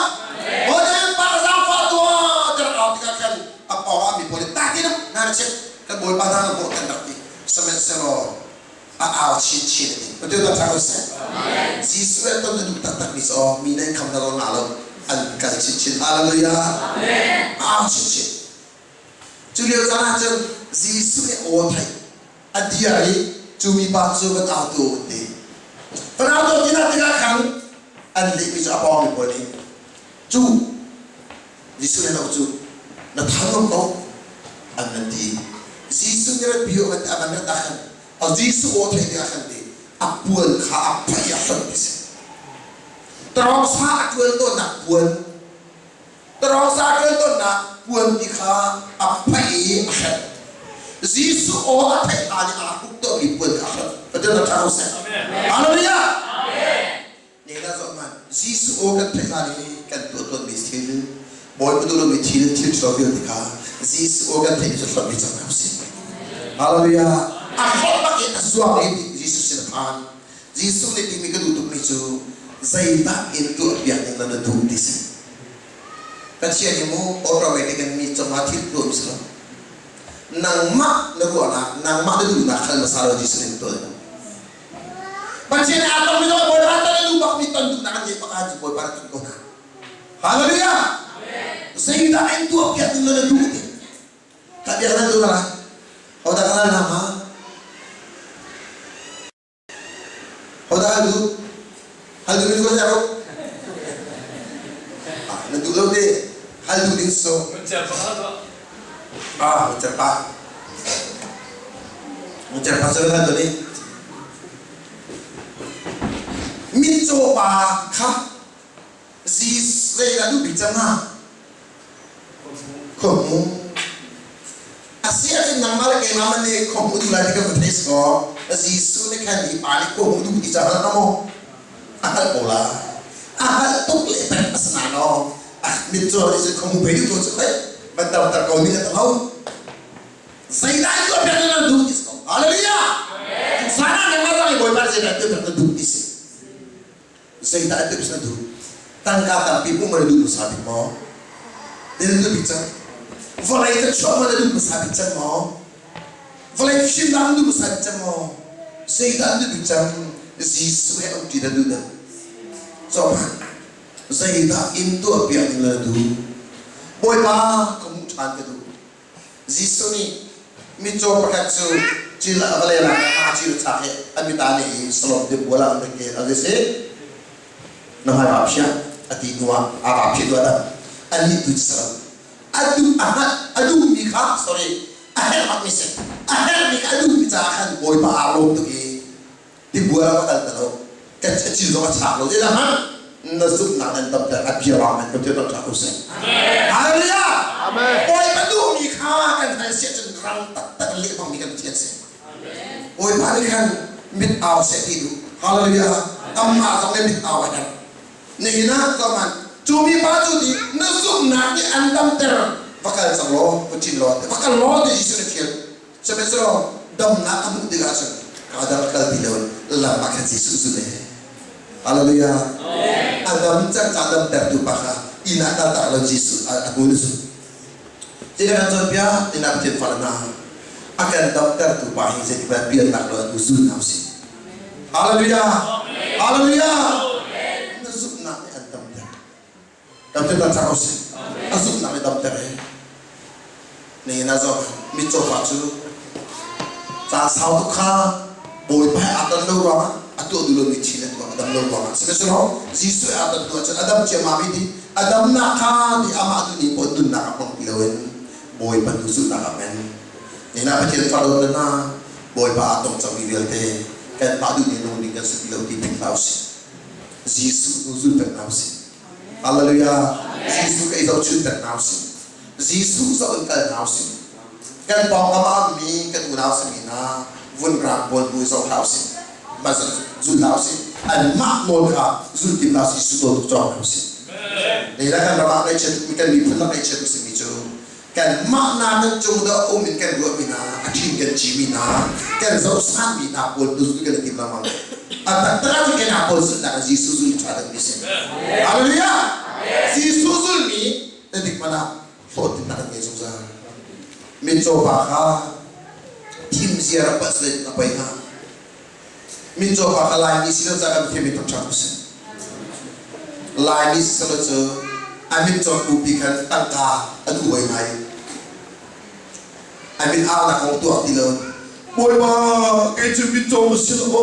Maw David fapa ka zaangfah tuah ter au tikah khan a pawng ah mi pawl nih ta ti na na chim kan Bawipa hna na bawh kan rak ti. Sihmanhsehlaw a au chinchin a ti. Pathian dah ṭha ko seh. Jesuh he ton a duh taktak mi cu mi nih an kham na lo nga lo an kal chinchin. Hallelujah. A au chinchin. Cu lio caan ah cun Jesuh nih aw theih a dir i cu mipa cu van au tu an ti. Van au tu ti tikah khan an lehmi cu a pawng mi pawl nih cu Jesuh nih lo cu na thang ko an van ti. Jesuh nih rat bi a van rat ah khan Jesuh aw theih tikah khan ti a puan kha a phaih a hlonh ti si. Tarawngsa a ṭuan tawnnak puan Tarawngsa ṭuan tawnnak puan ti kha a phaih i a hrelh. Jesuh aw a theih hna nih aa hruk tawnmi puan kha a hrelh. Pathian rak ṭha ko seh. Hallelujah! Ne na zoh hmanh. Jesuh aw kan theih hna nih kan tuah tawnmi thil, Bawipa duh lomi thil, thil ṭhalo vialte kha Jesuh aw kan theih cu hlonh dih cang hna usih. Hallelujah! A hlonh bak in a zuang i Jesuh sin a phan. Jesuh nih timi ka duh tukmi cu zeidah in tuahpiak ding na duh ti si. Pathian hi mu automatic in mi cungah thil tuah mi si lo. Nangmah na ruahnak, nangmah na duhnak khal hmasa lo Jesuh nih tuah ding. Pathian nih aa tongmi zong Bawipa ton a duh bak mi ton duhnak an ngeih bak ahcun Bawipa na ton ko hna. Hallelujah! Zeidah in tuahpiak ding na duh ti. Ka biak nan duh la. Hodah ka hal hna hnga? Hodah hal duh? Hal duh mi ko sia ko. Ah, na duh lo te. Hal duh ding so. Ah, cerpa. Cerpa so hal duh ni. Mitcaw pa kha zei dah duh bik cang hnga? Khuahmu. A si ahcun nangmah le keimah man nih khuahmu duh lai ti kan va thei si kaw Jesuh nih khan hi pa nih khuahmu duh ti ca hngal maw? A hngalh ko la. A hngalh tuk le pek a si nain aw mitcaw nih cun khuahmu pei duh ko cu khoi van damter ko nih a tam ho. Zeidah in tuah piak na duh ti si ko. Hallelujah! Zan ah nangmah zong i Bawipa zeidah tuah piak na duh ti si. Zeidah an duh na duh? Tangka tampi hmuh na duh hmasa bik maw? Na duh bik cang. Vawlei ka chuah maw na duh hmasa bik cang maw? Vawlei fimnak na duh hmasa bik cang maw? Zeidah an duh bik cang? Jesuh he um ṭi na duh dah? Cawhman, zeidah in tuah piak ding na duh? Bawipa ka hmuh ṭhan ka duh. Jesuh nih mitcaw pakhat cu Cil a va le la ma cil chak he amita ne i salom te buala an ke a se na hmai ba phia ati nuwa a ba phi dua dam ani tu salam adu a adu mi kha sorry a her bak mi se a her mi kha adu mi cha khan bawipa aa lawm tuk i tibual a kal ta lo ka cil zong a chak lo zedah hmanh na zumhnak nan tamter a bia ram nan kan ṭha ko seh. Hallelujah. Amen. Bawipa duhmi kha kan hal siah cun rang taktak in leh bangmi kan Pathian si. Bawipa nih khan mit au seh ti duh. Hallelujah. Amah zong nih mit au a herh. Nihin ah zohhmanh cu mipa cu ti na zumhnak nih an damter va kal cang law va cin law va kal law ti Jesuh nih thil sihmanhsehlaw damnak a hmuh tikah cun kaa dang kal ti lo lam ah khan Jesuh zul e. Hallelujah. A dam cang ca damtertu pa kha inn ah kal tak lo Jesuh a hmu na zul. Ti kan cawnpiak inn ah Pathian fale hna a kan damtertu pa hi zeitik biaknak lo an zul hna usih. Hallelujah. Hallelujah. Na zumhnak nih an damter. Damter tan cang usih. A zumhnak nih damter he. Nihin ah zoh mitcaw pa cu caan sau tuk kha Bawipa he aa ton lo ruangah a tuah duh lomi thil a tuah a dam lo ruangah sihmanhsehlaw Jesuh he aa ton hnu ahcun a dam ciammam i ti a damnak kha ti amah duh ning paoh nunnak ah hmang ti loin Bawipa hnu zulhnak ah men. Nihin ah Pathian falo hna Bawipa aa tong cangmi vialte kanmah duh ning nung ding kan si ti lo ti philh hlah usih. Jesuh hnu zul peng hna usih. Hallelujah. Jesuh ka i zohchunh peng hna usih. Jesuh zoh in kal hna usih. Kan pawngkam ah mi kan unau simi hna vun rang pawl bu zoh hlah usih. Mah zul hlah usih. Anmah nawl kha zul tim hlah usih. Jesuh nawl tu cawng hna usih. Lei kan ram ah ngaihchiat kan miphun lak ngaihchiat usih mi cu kanmah nakin cung dah um in kan ruahmi hna a ṭhin kan cimi hna kan zohsanmi hna pawl tu kan i tim lengmang a taktak ah cun keimah pawl zulhnak ah Jesuh zul ṭha deuhmi si. Hallelujah! Jesuh zulmi na dik hmanh ah hlawhtlinnak an ngei zungzal. Mitcaw pa kha thim ziar a palh a poi hnga. Mitcaw pa kha Laimi si lo ca kan thiam i ṭha si. Laimi si lo cu a mitcaw bupi khan tangka a duh oi ngai. A mit aunak kong tuak ti lo. Bawipa, kei cu mitcaw ka si lo.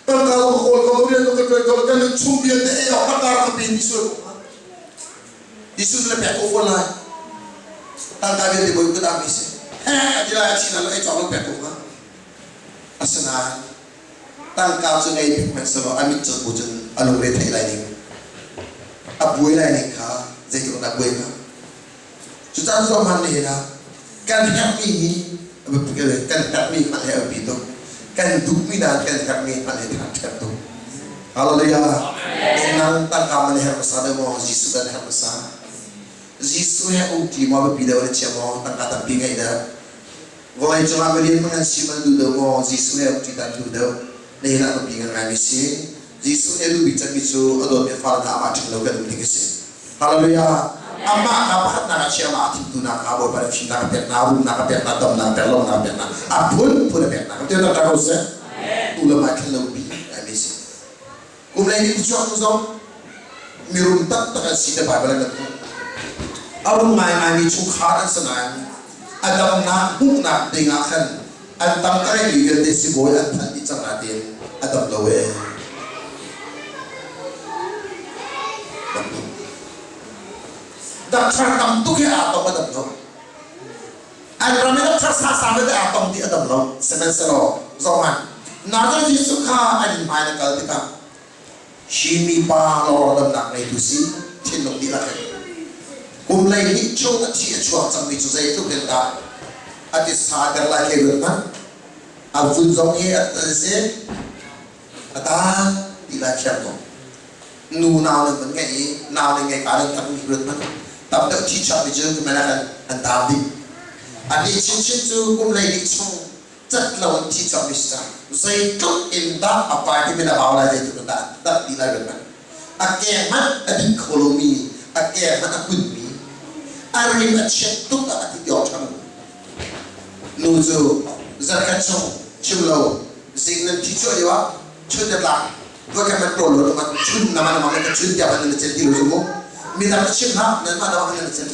Tangka lo ka kawl ko, rian lo ka ṭuan ko, kan nun chung vialte ei awk ka tar ka pe ti sual ko hnga. Jesuh le pek ko fawn lai. Tangka vialte bawi ka dami si. He a ti lai a chin lo ei cawk lo pek ko hnga. Asinain tangka cu ngei bik hmanh selaw a mit cawt bu cun a lungre theih lai ning a buai lai ning kha zeitluk dah buai hnga. Cucaah zong hman nihin ah kan herhmi hi kan herhmi hngalh he a biapi tuk. Kan duhmi nain kan herhmi hngalh he ṭha tuk. Hallelujah. Nang tangka man herh hmasa deuh maw Jesuh kan herh hmasa? Jesuh he umṭi maw biapi deuh na chia maw tangka tampi ngeih deuh? Vawlei cungah mirian hmang an si man duh deuh maw Jesuh he umṭi dan duh deuh? Nihin ah biapi ngaingaimi si. Jesuh nih a duh bik cemmi cu a dawtmi a fale hna amah ṭhen lo kan um ding a si. Hallelujah. Amah kha pakhatnak ah chia amah a thimtu nak kha Bawipa nih fimnak a pek hna, rumnak a pek hna, damnak a pek, lawmnak a pek hna, a phunphun a pek hna. Kan ti ko seh. Tu le mai thlen lo bi ai mi si. Kum lei ni chuak tu zong mirum taktak an si te Bible an kan hmuh. A rum ngaingai mi chungkhar an si nain a damnak hmuhnak ding ah khan an tam ka mi vialte sibawi an phanh dih cang nain a dam lo ee. Doctor tam tuk he aa tong a dam lo. An ram i doctor sasa vialte aa tong dih a dam lo. Sihmanhsehlaw zohhmanh Nazareth Jesuh kha an inn hmai na kal tikah hi mipa lawng damnak ngeitu si thinlung dihlak in kum 12 chung a thi a chuak cangmi cu zeitluk in dah a titsa der lai thei ruat hmanh a vun zong hi a si a taang ti lai thiam ko nu nau nan van ngeih i nau nan ngei ka nan tam mi ruat hmanh tam deuh thi chuakmi cu kumela kan an taang dih anih chinchin cu kum 12 chung cat lo in thi cang mi si cang zeitluk in dah a pai timi na bau lai zeitluk in dah dah ti lai ruat a keng hmanh a ding kho lomi a keng hmanh a kunmi a rim a chiat tuk ah a ti tiawk ṭhan nu cu zarkhat chung chim lo zing nan thi chuah lio ah chun na tlak voikhat man ṭawl lo man chun na man mang ka chun tiah man na cel ti lo cu mu midang chim hlah nan mah na mang na cel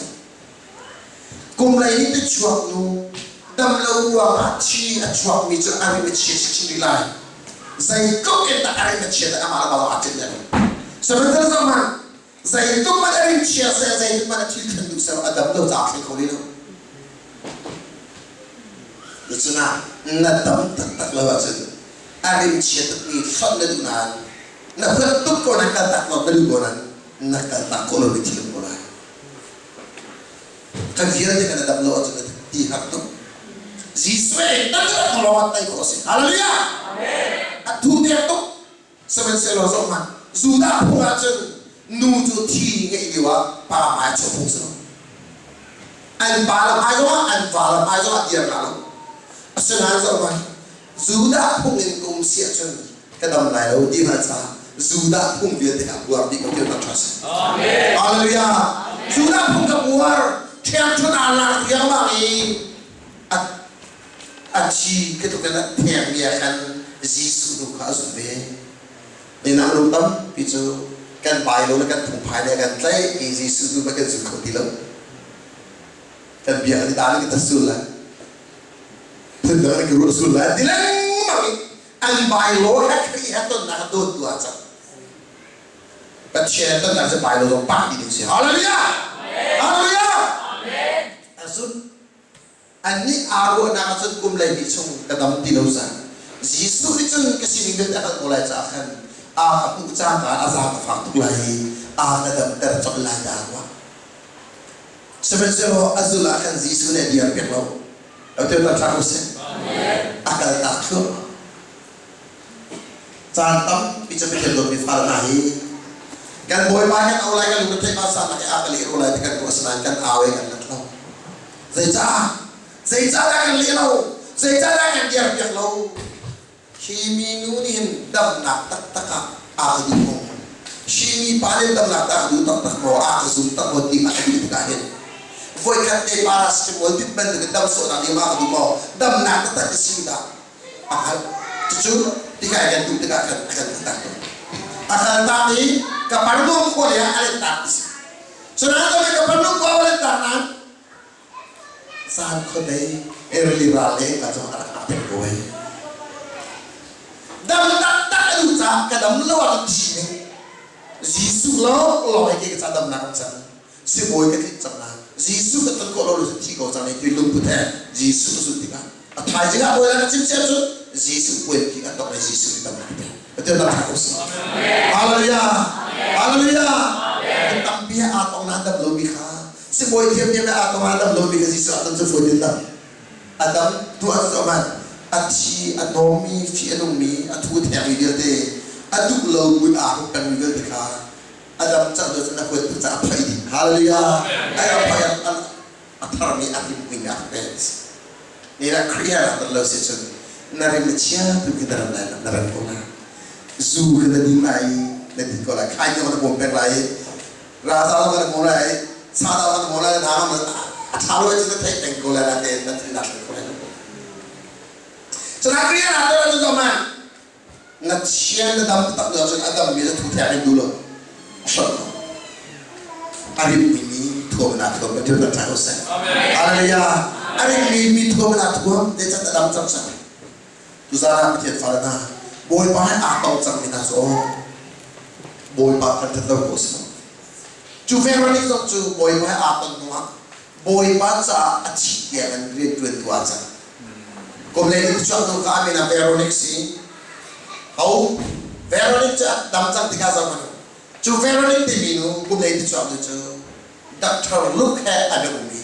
kum lei ni te chuak nu. Dam lo ruangah thi a chuakmi cu a rim a chia chinchin rih lai. Zeitluk in dah a rim a chia dah amah le mah lawng aa tlinh lai. Sihmanhsehlaw zohhmanh, zeitluk hmanh a rim chia seh, zeitluk hmanh a thil thlen duh seh, a dam lo caah thleng kho rih lo. Cucunah na dam taktak lo ahcun a rim chia tukmi hlonh na duh nain na huat tuk ko nain kaltak lo na duh ko nain na kaltak khawh lomi thil um ko lai. Kan vialte kan i dam lo ahcun ti har tuk. Jesuh in tak lawng ah tei khawh a si. Hallelujah! A thu der tuk. Sihmanhsehlaw zoh hmanh, Judah phung ahcun nu cu thi ngeih lio ah pa hmai chuah phung si lo. An pa le hmai zongah an va le hmai zongah dir hna lo. Asinain zoh hmanh, Judah phung in ka um si ahcun ka dam lai lo ti hngalh caah Judah phung vialte kha buar dih ko ti rak ṭha si. Hallelujah! Judah phung ka buar, ṭhiangṭhunh aa lak riangmang i a thi khi tluk in a thengmi ah khan Jesuh nu kha a zumh ve. Minang nu tampi cu kan bai lo le kan phungphai le kan tlaih i Jesuh nu kan zum kho ti lo. Kan biak an i daan in kan sul lai. Phundang in kan ruah sul lai. Ti lengmang i an bylaw he Khrih he tonnak a dawttu ah cang. Pathian tonnak cu bylaw zong pah dih ding si. Hallelujah! Hallelujah! Azun annih aa ruahnak ahcun kum 12 chung ka dam ti lo cang. Jesuh nih cun ka sining vialte a hngalh ko lai caah khan a ka hmuh cangka a zaang ka fak tuk lai i a ka damter colh lai dah ruah. Sihmanhsehlaw a zulh ah khan Jesuh nih a dir piak lo. Atu ta ṭha usih. A kal tak thluahmah. Caan tampi cu Pathian dawtmi fale hna hi kan Bawipa kan au lai kan lung theih ma sa nak i a ka leh ro lai ti kan ruah asinain kan au i kan let lo. Zeicah? Zeicah dah kan leh lo? Zeicah dah kan dir piak lo? Hi minu nih hin damnak taktak ah aa ka duh maw? Hi mipa nih damnak dah a duh taktak maw? Aa ka zum tak maw ti a duh tikah hin voikhat te paracetamol dit bantukin dam sawhnak nih ma ka duh maw? Damnak taktak ka si dah a hngalh. Cucu tikah kan duh tikah khan a kan tak tawn. A kal tak i Kapernaum khua lei ah a let tak ti si. Cunain Kapernaum khua a let tak nain Zan khuadei rili ral le ka cung a rak pek ko ai. Dam taktak a duh caah ka dam lo ah thi ning. Jesuh lawng lawng ai ke ka ca damnak an cang. Sibawi ka tlinh cang na. Jesuh ka ton khawh lo lu thi ko cang ni ti lungput he Jesuh ka zulh tikah a thaizing ah bawi ka chim cia cu Jesuh puan ki kan tok le Jesuh nih damnak a pek. Pathian dam hlah usih. Hallelujah. Hallelujah. Tampi aa tong na dam lomi kha sibawi thiamthiam le aa tong aa dam lomi kha Jesuh ah cun cu fawi tin dam. A dam tuah cu man a thi a hnawmmi fi a nungmi a thu thengmi vialte a duh lo buin aa huk pengmi vialte kha a dam cang cu cun a huat tuk caah a phaih dih. Hallelujah. Ai a phaih a tharmi a rimmi a pek. Ni lah Khrih he rak lo si cun na rim a chia tu khi na ram lai na ram ko lai. Zu khi na ding lai na din ko lai. Khai na bawm pek lai. Raza lo na bawm lai. Sa da na bawm lai. Na na a tha lo cu na theih peng ko lai na te na thil na ko lai. Cun Khrih he rak lo cu ma na thian na dam tak lo cun a dam mi na thu thek in du lo. Hlonh lo. A rim mi thuam na thuam Pathian kan tha ko seh. Hallelujah. A rim mi mi thuam na thuam te chan a dam cang cang. Tuzaan ah Pathian fale hna Bawipa he aa tong cang mi hna cu aw Bawipa kan that lo ko si lo. Cu Veronica zong cu Bawipa he aa ton hnu ah Bawipa caah a thih tiang in rian ṭuan tu aa cang. Kum le ni chuak hnu ka amin ah Veronica si. Ho Veronica cu a dam cang tikah zoh hmanh u. Cu Veronica timi nu kum le ni chuak nu cu Dr. Luke he an i um i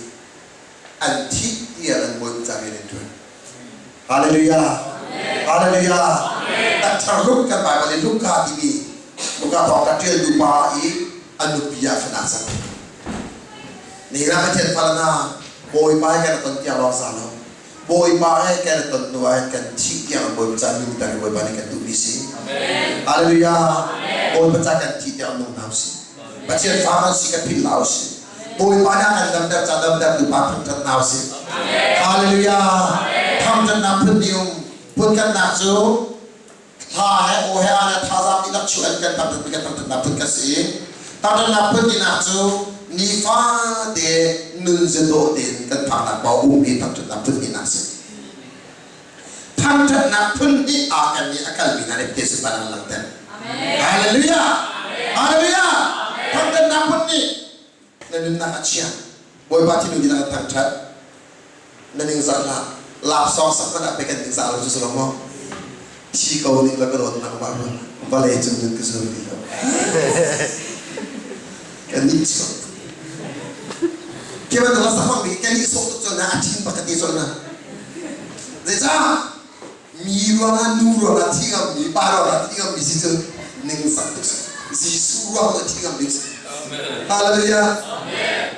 an thih tiang an Bawipa ca rian an ṭuan. Hallelujah. Hallelujah. Dr. Luke kan Bible in Luka timi Luka thawng ka ṭial tu pa i a nupi ah khan aa cang. Nihin ah Pathian fal hna Bawipa he kan ton tiang lawng za lo. Bawipa he kan ton hnu ah kan thih tiang Bawipa ca nung peng Bawipa nih kan duhmi si. Hallelujah. Bawipa ca kan thih tiang nung hna usih. Pathian fa kan si kan philh hlah usih. Bawipa nih a kan damter ca damter tu pa thangṭhat hna usih. Hallelujah. Thangṭhatnak phun nih um phun khatnak cu hla he aw he aa le thazaang dihlak chuah in kan thangṭhat kan thangṭhatnak phun kan si. Thangṭhatnak phun tinak cu Nifate nun zadawh tein kan phaknak paoh ummi thangṭhatnak phun hnihnak a si. Thangṭhatnak phun hnih aa ken i a kalmi hna nih Pathian sunparnak an langhter. Hallelujah! Hallelujah! Thangṭhatnak phun hnih na nunnak a chia. Bawipa thinlung dihlak in thangṭhat. Na ningzak hlah. Laksawng sak hmanh ah pe kan ningzah lo cu si lo maw? Thi ko ning la ka dawt nangmah ruang vawlei cung nun ka zuam ti lo. Kan nih chuak. Khi bantuk la sak bang bi kan nih sawh tuk cun na a thin bak ka ti cun na. Zeicah? Mi ruangah nu ruangah thi ngammi, pa ruangah thi ngammi si cu ningzak tuk si. Jesuh ruangah thi ngammi si. Hallelujah.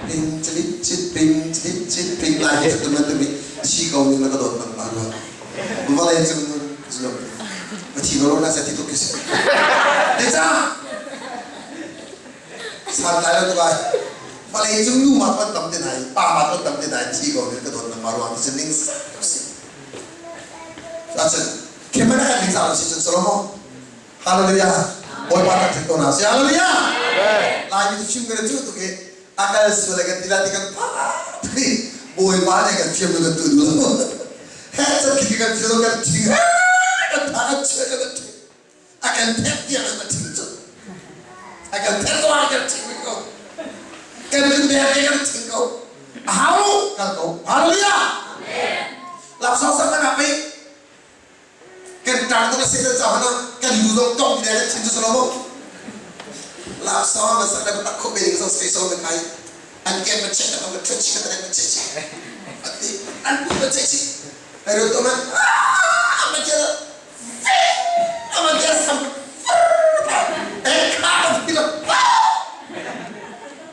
Ping chlit chit ping chlit chit ping lai hi cu tu mi thi ko ning na ka dawt nang pa ruang. Vawlei cung nun zuam. Ma thi ko lo na sa ti tuk si. Zeicah? Santlai lo tuk ai. Vawlei cung nu ma ton tam te nai, pa ma ton tam te nai thi ko ning ka dawt nang ma ruang ti cu ningzak tuk si. Ahcun khim na kan ning si cun Solomon Hallelujah Bawipa tak thik ko na si Hallelujah Laimi cu chim kan cu tuk i a kal sual kan ti la ti kan pha tuk i Bawipa nih kan thiam kan tu duh lo he cat khi kan thiam kan thing kan tha kan chuah kan thing a kan thek tiang kan thing cu a kan thek ko a kan thing ko kan min bek kan thing ko a hau kal ko Hallelujah laksawng sak na pei kan tang tu ka se ca hana kan lu zong tong ti kan thin cu salo laksawng na sak na tak kho be ding so sei so na kai an kem ma che na ma che chi ka ma che chi ati an pu ma che chi ai ro to ma ma che ma che sam e kha ti lo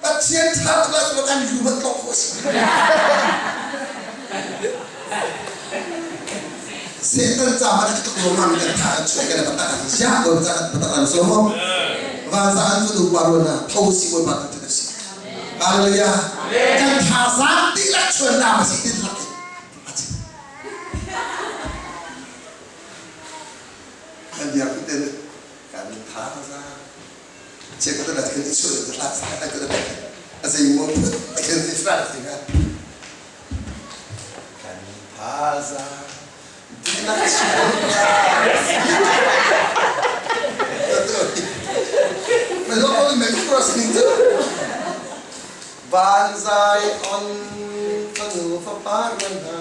Pathian tha tuk ah kan lu man tlok khawh si. Satan ca man tuk lo man kan tha kan chuai kan patak an sia ko ca kan patak an so mo. Van sa an fu pa ro na tho si ko pa kan si. Hallelujah. Kan tha zang ti la chuan na ma si tin lak. Kan biak ten kan tha zang Chiakhat ah kan i chuah i hla sa ai ka a zei maw kan i fra tinga kan thazaang dihlak Van zai on fanu fapa ruan hna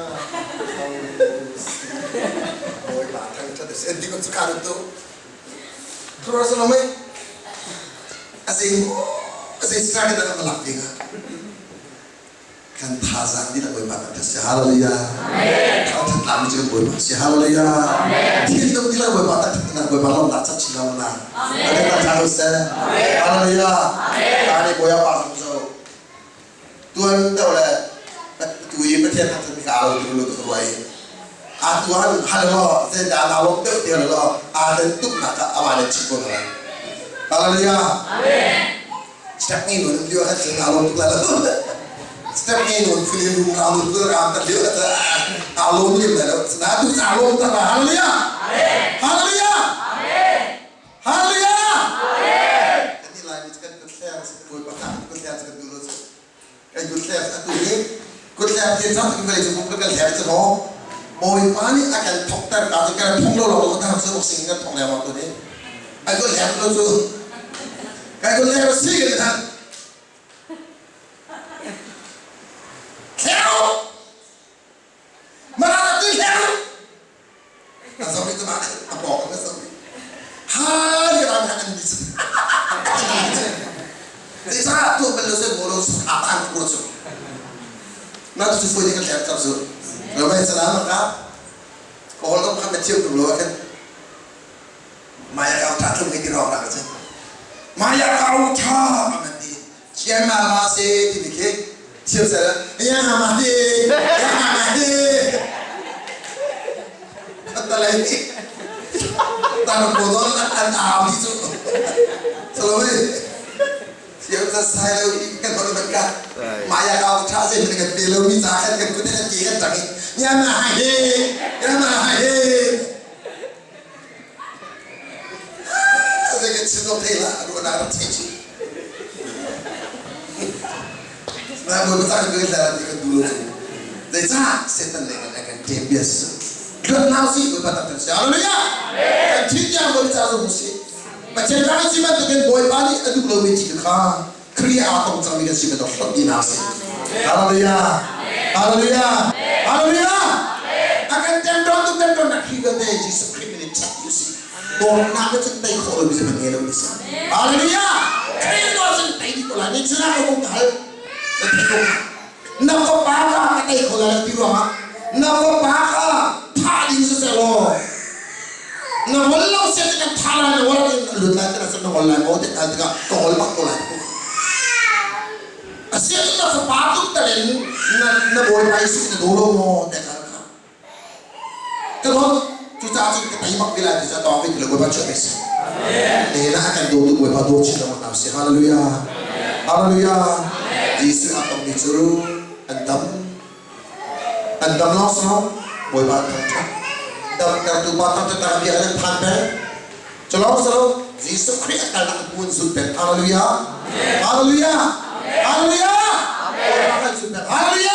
Bawipa thangṭhat a si. An ti ko cu ka tu. Jerusalem a zei a zei sar in a lak ding ah kan thazaang dih Bawipa kan that si hallelujah thangthat la mi cu kan Bawipa si hallelujah thinlung dih Bawipa tak that na Bawipa lawm nak chap chin lo na ane ta tha lo se hallelujah ta ni Bawipa pa zong zo tuan deuh le tu i Pathian thangthat mi ka alo tu lu tu ruai a tu han hal lo zen da na lom deuh ti lo a den tuk na ka awa le chi ko na hallelujah step ni nun liu ha chen alo tuk la lo step ni nun fili lu na lu tu ram ta liu ta alo lim la lo na tu alo ta hallelujah hallelujah Hallelujah! Kan nih Laimi cu kan kuthleng si Bawipa kha kuthleng cu kan duh lo cu. Kan kuthleng atu hi kuthleng ti cang kan vawlei cung kan hleng cu maw Bawipa nih a kan thokter ka cu kan thong lo lo kan thang cu sing kan thong lengmang tu ni. Ai kut hleng lo cu. Kai kut hleng si kan thang. Hleng! Mana tu hleng! A zoh i tama a pawng a zoh i ha ni ram an ni Zeicah tuah bal lo seh maw lo a tan ko cu na tu foi ding kan tler tar cu lo mai salam ka ka hol dong khan na thiam tuk lo ah khan maya kau tha tlung hi ti rong ra ka maya kau tha aman ti chiang ma ma se ti mi khi thiam sel ya ma hi ya ma hi talai ni tar ko don an au ni chu salomi thiam sa sai lo kan hol ban ka maya kau tha se min kan pe lo mi cha khan kan kuten an ti kan tang ya ma hi ya ma hi Zei kan chim lo thei la ruah na rak thei chu. Na bawi pa cang kan la ti kan du lo cu. Zeicah Satan le kan kan ṭem bia si. Luat nau si bawi pa tak si. Hallelujah. Kan thin tiang bawi ca zong si. Pathian rak si bantukin Bawipa nih a duh lomi thil kha Khrih aa tong cangmi kan si bantuk hlawt dihnak si. Hallelujah. Hallelujah. Hallelujah. A kan temtawn tu temtawnnak hi vialte Jesuh Khrih min in chat u si. Dawtnak cu cun tei khawh lomi zeihmanh ngei lomi si. Hallelujah. Khrih dawt cun tei dih ko lai. Ni cun ah ka kong ka hal. Na thei ko. Na fapa kha ka tei kho lai lo ti ruangah na fapa kha thah ding siseh law na ngol lo sia ti kan tha lai na ngol in lut lai tina na ngol lai maw ti hna tikah ka ngol bak ko lai asia tu na fapa tuk talen na na bawipa Jesuh na daw lo maw te kha kha ka dawt cucaah cun ka tei bak ti lai ti ca tawng ti le bawipa chiah si ne na kan daw tu bawipa daw chin lengmang hna si hallelujah hallelujah Jesuh a tongmi cu an dam an dam lawng si lo bawipa an thangṭhat damtertu pa thangṭhat tak bia kan phan peng cu lawng si lo Jesuh Khrih a kalnak hmun zul peng hallelujah hallelujah hallelujah bawipa kan zul peng hallelujah.